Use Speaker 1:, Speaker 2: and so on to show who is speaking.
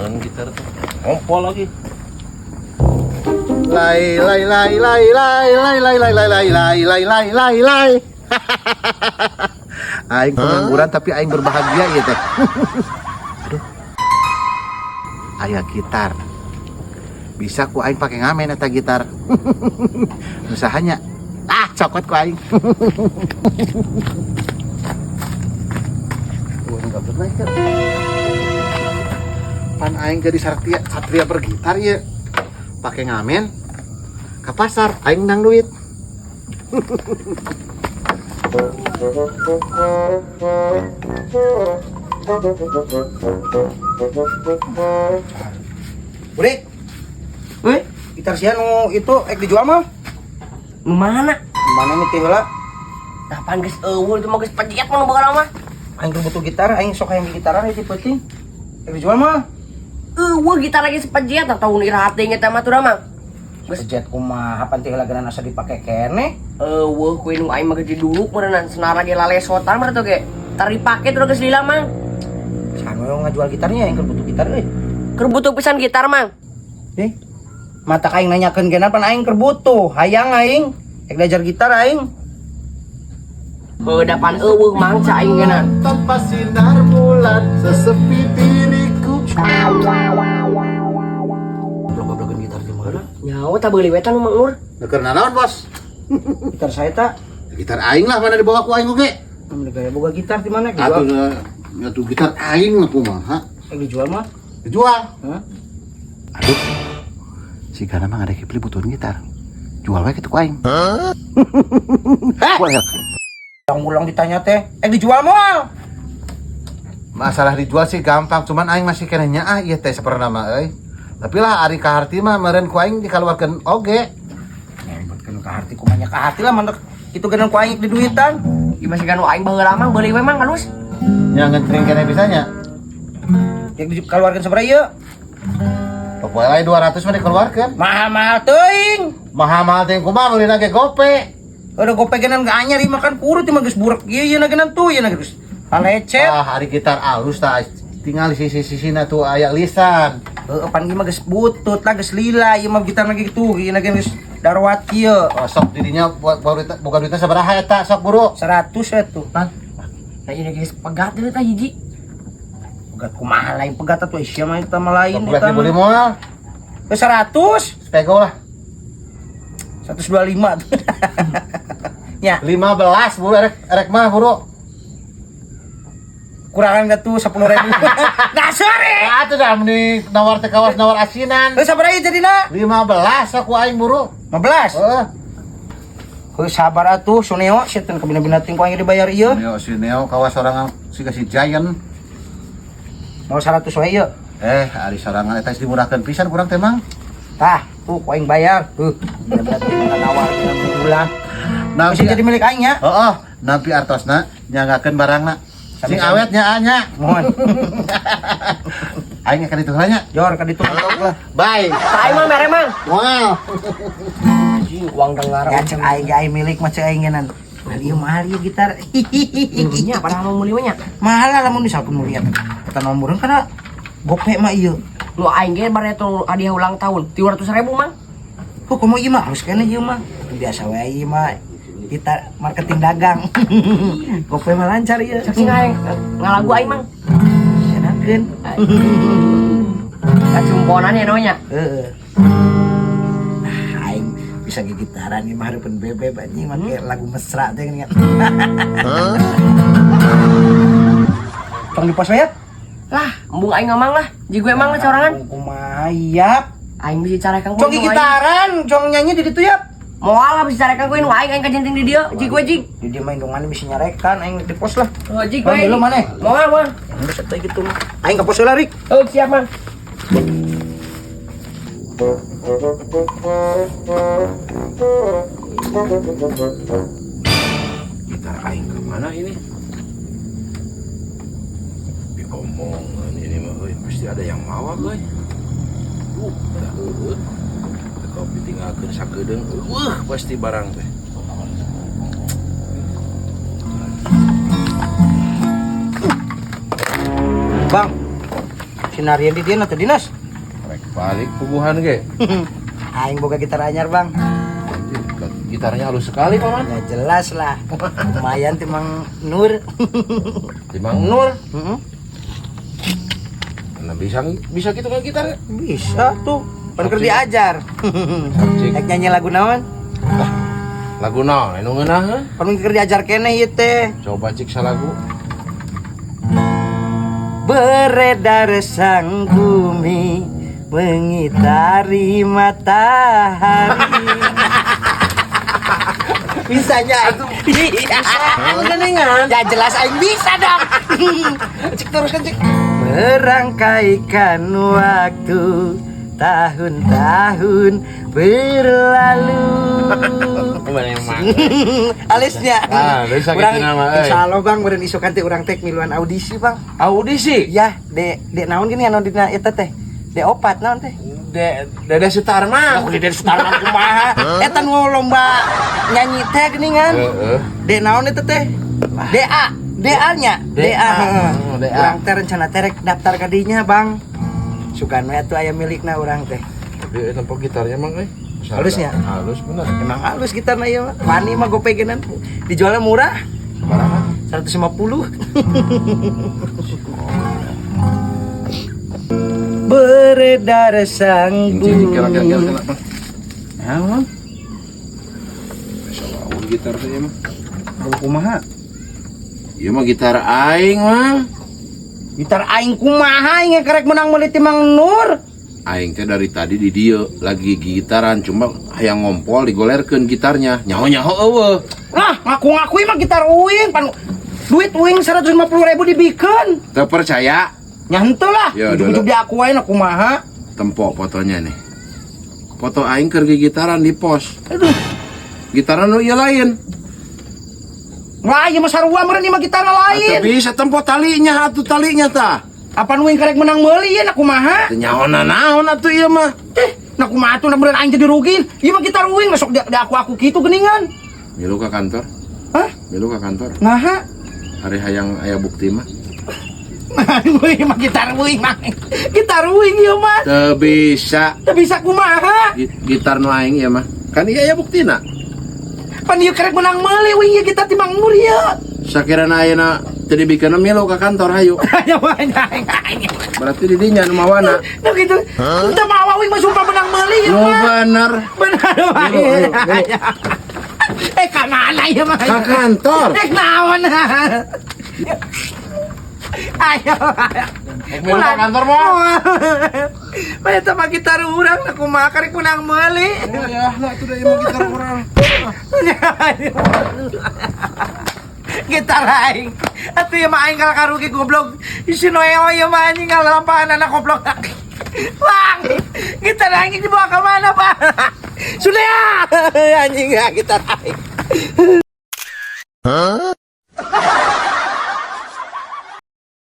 Speaker 1: Omongan gitar tuh. Ngompol lagi.
Speaker 2: Lai lai lai lai lai lai lai lai lai lai lai lai lai lai lai. Aing pengangguran tapi aing berbahagia ya teh. Aduh. Aya gitar. Bisa ku aing pake ngamen eta gitar. Usahanya. Ah, cokot ku aing. Pan aing jadi satria, satria bergitar ya. Pakai ngamen ke pasar aing nang duit.
Speaker 3: Urik.
Speaker 4: Weh,
Speaker 3: Gitar sia nu itu ek dijual mah.
Speaker 4: Nu mana?
Speaker 3: Mana nih teh heula?
Speaker 4: Nah, pan geus eueuh itu mah geus pejiat mah nu baheula mah.
Speaker 3: Aing keur butuh gitar, aing sok hayang gitaran ieu penting. Ek dijual mah.
Speaker 4: Eueuh gitar lagi sepejiat tah tahun iraha teh eta mah tuh mah.
Speaker 3: Geus pejiat kumaha pan teh heula geuna asa dipake keneh.
Speaker 4: Eueuh ku nu aing mah geus diduruk meureunnan senara ge lalesotan mah tuh ge. Tar dipake tuh geus lila mang.
Speaker 3: Saha nu ngajual gitarnya aing keur butuh gitar euy.
Speaker 4: Keur butuh pisan gitar mang.
Speaker 3: Eh, mata aing nanyakeun geuna pan aing keur butuh, hayang aing. Ek diajar gitar aing.
Speaker 4: Heuh da pan eueuh mang ca aing geuna.
Speaker 2: Tanpa sinar bulan sesepi diriku.
Speaker 3: Blog-blogan gitar di mana?
Speaker 4: Nyawa tah beuli we tah nu Mang Nur.
Speaker 2: Keur nanaon, Bos?
Speaker 3: Gitar saya tak.
Speaker 2: Gitar aing lah mana dibawa ku aing oge.
Speaker 3: Mana gaya boga gitar di mana? Dijual.
Speaker 2: Atuh atuh gitar aing lah kumaha.
Speaker 3: Ek dijual mah.
Speaker 2: Dijual.
Speaker 3: Hah?
Speaker 2: Aduh. Si Gana mah ada kipli butuhin gitar. Jual wae kitu ku aing.
Speaker 3: Hah?
Speaker 2: Wah,
Speaker 3: Ulang-ulang ditanya teh, ek dijual moal.
Speaker 2: Masalah dijual sih gampang, cuman aing masih keneh nyaah ieu teh saperna mah euy. Tapi lah ari kaharti mah meureun ku aing dikaluarkeun oge.
Speaker 3: Nyebutkeun kaharti kumanya kaharti lah mantek itu geunang ku aing di duitan.
Speaker 4: Ieu masih kan aing baheula mang beuli we mang halus.
Speaker 2: Nya ngentring keneh bisanya.
Speaker 3: Yang dikeluarkan sabaraha ieu?
Speaker 2: Pokoknya 200 mah dikeluarkeun.
Speaker 3: Mahal-mahal teuing.
Speaker 2: Mahal-mahal teh kumaha meulina ge gope.
Speaker 3: Udah gope geunang ge anyar ieu makan kurut ieu mah geus burek ieu ieu geunang tuh ieu geus palecet.
Speaker 2: Ah, ari gitar alus tah tinggal sisi-sisina tuh aya lisan.
Speaker 3: Heeh, pan ieu mah geus butut lah geus lila ieu mah gitar lagi kitu ieu geus daruat ieu.
Speaker 2: Oh, sok didinya buat boga duitna sabaraha eta sok buru.
Speaker 3: 100 atuh.
Speaker 4: Mang. Nah ieu geus pegat deui tah hiji.
Speaker 3: Pegat kumaha lain pegat atuh sia mah eta mah lain
Speaker 2: Sok boleh dibeli moal.
Speaker 3: Geus 100.
Speaker 2: Spego lah.
Speaker 3: 125 tuh. Ya,
Speaker 2: 15 buru erek erek mah buru.
Speaker 3: Kurangan tuh 10.000. Nah, sorry.
Speaker 2: Ah, atuh dah mending nawar teh kawas nawar asinan.
Speaker 3: Geus sabaraha ieu jadina?
Speaker 2: 15 sok ku aing buru.
Speaker 3: 15.
Speaker 2: Heeh.
Speaker 3: Heuh sabar atuh Suneo sia teh kabina-bina ting ku aing dibayar ieu.
Speaker 2: Neo si Neo kawas sorangan si si Giant.
Speaker 3: Mau 100 wae ieu.
Speaker 2: Eh, ari sorangan eta geus dimurahkeun pisan kurang teh mang.
Speaker 3: Tah, tuh ku aing bayar. Heuh, bina-bina ting nawar bulan.
Speaker 2: Nampi
Speaker 3: Bisa jadi milik aing nya.
Speaker 2: Heeh, nampi artosna nyanggakeun barangna. Sing awet nya nya.
Speaker 3: Mohon.
Speaker 2: Aing ka ditu heula nya.
Speaker 3: Jor ka ditu lah.
Speaker 2: Bye.
Speaker 4: Tah aing mah mere mang.
Speaker 2: Moal.
Speaker 4: Anjing uang dengar.
Speaker 3: Ya cek aing ge aing milik mah cek aing ngenan. Nah, ieu mahal ieu gitar.
Speaker 4: Nya padahal mau meuli mah nya.
Speaker 3: Mahal lah lamun misalkan mau lihat. Eta nomorun kana gope mah ieu.
Speaker 4: Nu aing ge bare tuh hadiah ulang tahun 300.000 mang.
Speaker 3: Kok komo ieu mah halus keneh ieu mah. Itu biasa wae ieu mah. Kita marketing dagang. Gope mah lancar ieu.
Speaker 4: Cek sing aing ngalagu aing mang.
Speaker 3: Enakeun.
Speaker 4: Kacumponan ya namanya.
Speaker 3: Heeh. Ah, aing bisa gigitaran ieu mah hareupeun bebeb anjing make lagu mesra teh geuningan. Tong di pos we ya?
Speaker 4: Lah, embung aing ngomong lah. Ji gue emang lah sorangan.
Speaker 3: Kumaha yap?
Speaker 4: Aing bisa carekan
Speaker 3: Cong gigitaran, cong nyanyi di ditu yap.
Speaker 4: Moal lah bisa carekan gue nu aing aing kajenting di dieu. Ji gue jig.
Speaker 3: Di dieu mah indungan bisa nyarekan aing di pos lah.
Speaker 4: Oh, jig gue.
Speaker 3: Bang, lu mana?
Speaker 4: Moal moal.
Speaker 3: Geus atuh gitu mah. Aing ka pos heula, Rik.
Speaker 4: Oh, siap, Mang.
Speaker 1: Gitar aing ke mana ini? Diomongan ini mah euy, pasti ada yang mawa euy. Dah heueuh. Kopi tinggalkeun sakedeung, eueuh pasti barang teh.
Speaker 3: Bang. Sinarian di dieu teh dinas.
Speaker 1: Rek balik puguhan ge.
Speaker 3: Aing boga gitar anyar, Bang.
Speaker 1: Anjir, gitarnya halus sekali, Paman.
Speaker 3: Ya jelas lah. Lumayan ti Mang Nur.
Speaker 1: Ti Mang Nur.
Speaker 3: Heeh.
Speaker 1: Nah, bisa bisa gitu kan gitarnya?
Speaker 3: Bisa tuh. Pan keur diajar.
Speaker 1: Cik.
Speaker 3: Rek nyanyi lagu naon?
Speaker 1: Lagu naon anu ngeunaheun?
Speaker 3: Pan keur diajar keneh ieu teh.
Speaker 1: Coba cik salagu.
Speaker 3: Beredar sang bumi mengitari matahari. Bisanya bisa.
Speaker 1: Geningan.
Speaker 3: Ya jelas aing bisa dong. Cik, teruskan, cik. Merangkaikan waktu, tahun-tahun berlalu. Alisnya.
Speaker 1: Ah, bisa gitu
Speaker 3: Urang,
Speaker 1: nama, eh.
Speaker 3: Insya Allah, Bang, beureun isukan teh urang teh miluan audisi, Bang.
Speaker 1: Audisi.
Speaker 3: Ya, de de naon gini anu dina eta teh? D4 naon teh?
Speaker 1: De Dede Sutarman.
Speaker 3: Aku di Dede Sutarman kumaha? Eta nu lomba nyanyi teh geuningan.
Speaker 1: Heeh.
Speaker 3: D naon eta teh? DA, DA nya,
Speaker 1: DA.
Speaker 3: DA. Heeh.
Speaker 1: Oh, DA.
Speaker 3: Urang teh rencana teh rek daftar ka dinya, Bang. Sugan we atuh aya milikna urang teh.
Speaker 1: Tapi tempo gitarnya mang euy.
Speaker 3: Halusnya?
Speaker 1: Halus bener.
Speaker 3: Emang halus gitarna ieu mah. Wani mah gope geunan. Dijualnya murah,
Speaker 1: Sabaraha?
Speaker 3: 150. Beredar sang
Speaker 1: Cik, kira kira kira
Speaker 3: bumi.
Speaker 1: kira, Bang.
Speaker 3: Naon?
Speaker 1: Salah gitar teh mah.
Speaker 3: Kumaha?
Speaker 1: Ieu mah gitar aing mah.
Speaker 3: Gitar aing kumaha, aing kerek menang meuli ti Mang Nur.
Speaker 1: Aing teh dari tadi di dieu lagi gitaran, cuma hayang ngompol digolerkeun gitarnya. Nyaho-nyaho euweuh.
Speaker 3: Lah, ngaku-ngaku mah gitar uing pan duit uing 150 ribu dibikeun.
Speaker 1: Teu percaya?
Speaker 3: Nya henteu lah.
Speaker 1: Ya,
Speaker 3: Ujug-ujug
Speaker 1: dulu.
Speaker 3: di aku wae na kumaha.
Speaker 1: Tempo fotonya nih. Foto aing keur gitaran di pos.
Speaker 3: Aduh.
Speaker 1: Gitaran nu ieu lain.
Speaker 3: Wah, ieu mah sarua meureun, ieu mah gitar lain.
Speaker 1: Atuh bisa tempo talinya atuh, talinya tah.
Speaker 3: Apa uing karek menang meuli ieu na kumaha?
Speaker 1: Teu nyaho naon atuh ieu mah.
Speaker 3: Eh, na kumaha atuh, na meureun aing jadi rugi. Ieu mah gitar uing masuk di aku-aku kitu geuningan.
Speaker 1: Milu ka kantor.
Speaker 3: Hah?
Speaker 1: Milu ka kantor.
Speaker 3: Naha?
Speaker 1: Ari hayang aya bukti mah.
Speaker 3: Uing mah gitar uing mah. Gitar uing ieu mah.
Speaker 1: Teu bisa.
Speaker 3: Teu bisa kumaha?
Speaker 1: Gitar nu aing ieu mah. Kan iya aya buktina.
Speaker 3: Pan ieu karek menang meuli uing ieu gitar ti Mang Nur ieu.
Speaker 1: Sakirana ayeuna teu dibikeun, milu ka kantor hayu.
Speaker 3: Ya banyak aing.
Speaker 1: Berarti di dinya nu mawana.
Speaker 3: Nah gitu. Teu mawa uing mah, sumpah menang meuli ieu
Speaker 1: Nu
Speaker 3: mah.
Speaker 1: bener.
Speaker 3: Benar wae.
Speaker 1: Milu, ayo, milu.
Speaker 3: Eh, ka mana ieu mah?
Speaker 1: Ka kantor.
Speaker 3: Eh, naon? Ayo.
Speaker 1: Milu ka kantor mah.
Speaker 3: Mah eta mah gitar urang, na kumaha karek menang meuli.
Speaker 1: Oh ya, nah itu dah ieu mah gitar urang.
Speaker 3: Gitar aing. Atuh ieu mah aing kalah karugi, goblok. Si Noeo ieu mah anjing ngalampahan anak goblok. Bang, gitar aing dibawa ke mana, Bang? Sudah ya, anjing ya gitar aing.